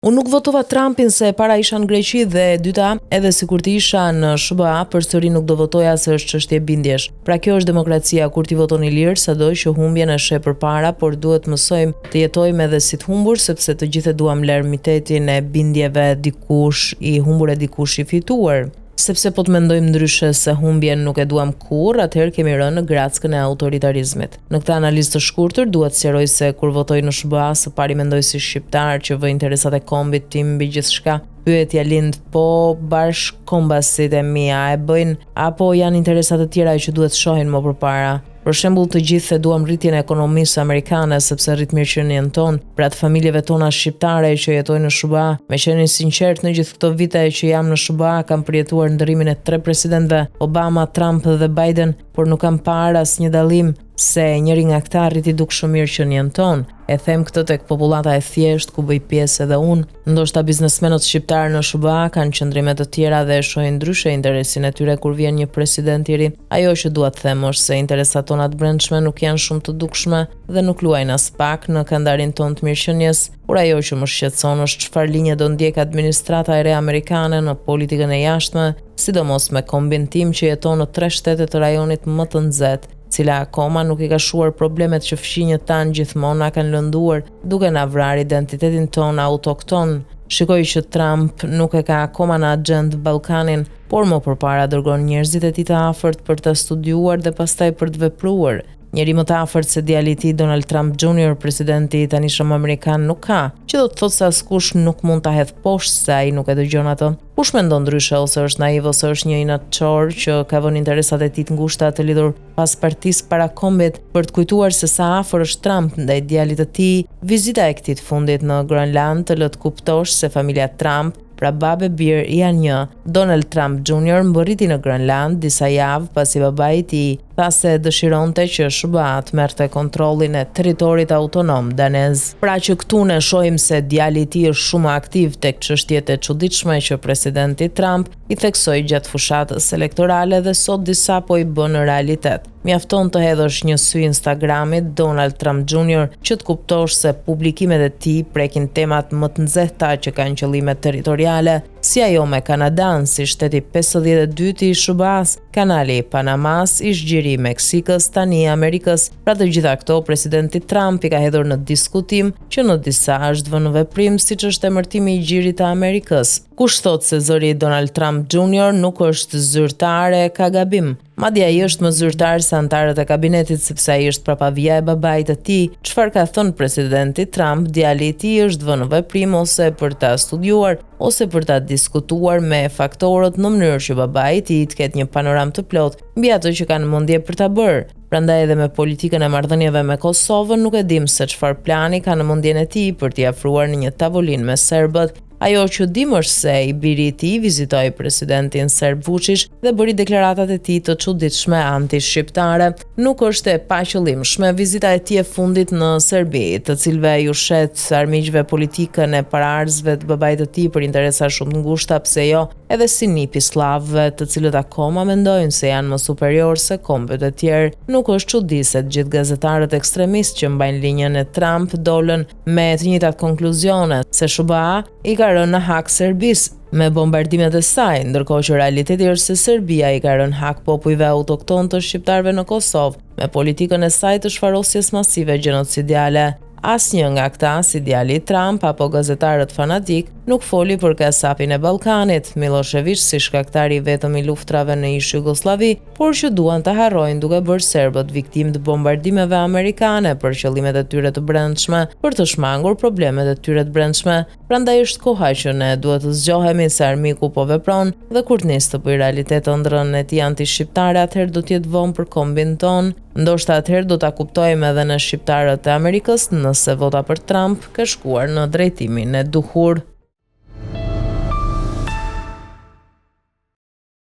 Unë nuk votova Trumpin se e para isha në Greqi dhe e dyta, edhe sikur të isha në SHBA, përsëri nuk do votoja se është çështje bindjesh. Pra kjo është demokracia kur ti voton i lirë, sado që humbjen e sheh përpara, por duhet të mësojmë të jetojmë edhe si të humbur, sepse të gjithë e duam larmitetin e bindjeve, dikush i humbur e dikush i fituar. Sepse po të mendojmë ndryshe se humbjen nuk e duam kurrë, atëherë kemi rënë në grackën e autoritarizmit. Në këtë analizë të shkurtër, dua të sqaroj se kur votoj në SHBA, së pari mendoj si shqiptar që vë interesat e kombit tim mbi gjithçka. Pyetja lind, po bashkëkombasit e mi a e bëjnë apo janë interesa të tjera që duhet të shohin më përpara? Për shembull, të gjithë e duam rritjen e ekonomisë amerikane sepse rrit mirëqenien tonë, pra të familjeve tona shqiptare që jetojnë në SHBA. Me qenë i sinqertë në gjithë këto vite që jam në SHBA kam përjetuar ndërrimin e tre presidentëve, Obama, Trump dhe Biden, por nuk kam parë asnjë dallim se njëri nga këta rriti dukshëm mirëqenien tonë. E them këtë tek popullata e thjeshtë ku bëj pjesë edhe unë. Ndoshta biznesmenët shqiptarë në SHBA kanë qëndrime të tjera dhe e shohin ndryshe interesin e tyre kur vjen një president i ri. Ajo që dua të them është se interesat tona të brendshme nuk janë shumë të dukshme dhe nuk luajnë aspak në kandarin tonë të mirëqenies, por ajo që më shqetëson është çfarë linje do ndjekë administrata e re amerikane në politikën e jashtme, sidomos me kombin tim që jeton në tre shtete të rajonit më të nxehtë. cila akoma nuk i ka shuar problemet që fqinjët tanë gjithmonë na kanë lënduar, duke na vrarë identitetin tonë autokton. Shikoj që Trump nuk e ka akoma në axhendë Ballkanin, por më përpara dërgon njerëzit e tij të afërt për ta studiuar dhe pastaj për të vepruar. Njeri më të afërt se djali i tij Donald Trump Jr., presidenti i tanishëm amerikan nuk ka, që do të thotë se askush nuk mund ta hedhë poshtë se ai nuk e dëgjon atë. Kush mendon ndryshe ose është naiv ose është një inatçor që ka vënë interesat e tij të ngushta të lidhur pas partisë para kombit për të kujtuar se sa afër është Trump ndaj djalit të tij, vizita e këtij të fundit në Groenlandë të lë të kuptosh se familja Trump, pra babë e bir janë një. Donald Trump Jr. mbërriti në Groenlandë disa javë pasi babai i tij tha se dëshironte që SHBA të merrte kontrollin e territorit autonom danez. Pra që këtu ne shohim se djali i tij është shumë aktiv tek çështjet e çuditshme që presidenti Trump i theksoi gjatë fushatës elektorale dhe sot disa po i bën në realitet. Mjafton të hedhësh një sy Instagramit Donald Trump Jr. që të kuptosh se publikimet e tij prekin temat më të nxehta që kanë qëllime territoriale, si ajo me Kanadanë, si shteti 52 i SHBA-s, Kanali i Panamasë, ish-gjiri i Meksikës, tani i Amerikës, pra të gjitha këto presidenti Trump i ka hedhur në diskutim, që në disa është vënë në veprim, siç është emërtimi i gjirit të Amerikës. Kush thotë se zëri i Donald Trump Jr. nuk është zyrtar e ka gabim. Madje ai është më zyrtar se anëtarët e kabinetit sepse ai është prapavija e babait të tij. Çfarë ka thënë presidenti Trump, djali i tij është vënë në veprim ose për ta studiuar ose për ta diskutuar me faktorët në mënyrë që babai i tij të ketë një panoramë të plotë mbi atë që ka në mendje për ta bërë. Prandaj edhe me politikën e marrëdhënieve me Kosovën nuk e dimë se çfarë plani ka në mendjen e tij për t'i afruar në një tavolinë me serbët. Ajo që dimë është se i biri i tij vizitoi presidentin serb Vuçiç dhe bëri deklaratat e tij të çuditshme anti-shqiptare. Nuk është e paqëllimshme vizita e tij e fundit në Serbi, të cilëve ju shet armiqve politikën e paraardhësve të babait të tij për interesa shumë të ngushta, pse jo, edhe si nip i sllavëve, të cilët akoma mendojnë se janë më superiorë se kombet e tjerë. Nuk është çudi se të gjithë gazetarët ekstremistë që mbajnë linjën e Trump dolën me të njëjtat konkluzione se SHBA i ka rënë në hak Serbisë me bombardimet e saj, ndërkohë që realiteti është se Serbia i ka rënë hak popujve autoktonë të shqiptarëve në Kosovë me politikën e saj të shfarosjes masive gjenocidiale. Asnjë nga këta, si djali i Trump apo gazetarët fanatikë, nuk foli për kasapin e Ballkanit, Millosheviç si shkaktari i vetëm i luftrave në ish-Jugosllavi, por që duan ta harrojnë duke bërë serbët viktimë të bombardimeve amerikane për qëllimet e tyre të brendshme, për të shmangur problemet e tyre të brendshme. Prandaj është koha që ne duhet të zgjohemi se armiku po vepron dhe kur të nisë të bëjë realitet ëndrrën e tij antishqiptare, atëherë do të jetë vonë për kombin tonë. Ndoshta atëherë do ta kuptojmë edhe ne shqiptarët e Amerikës nëse vota për Trump ka shkuar në drejtimin e duhur.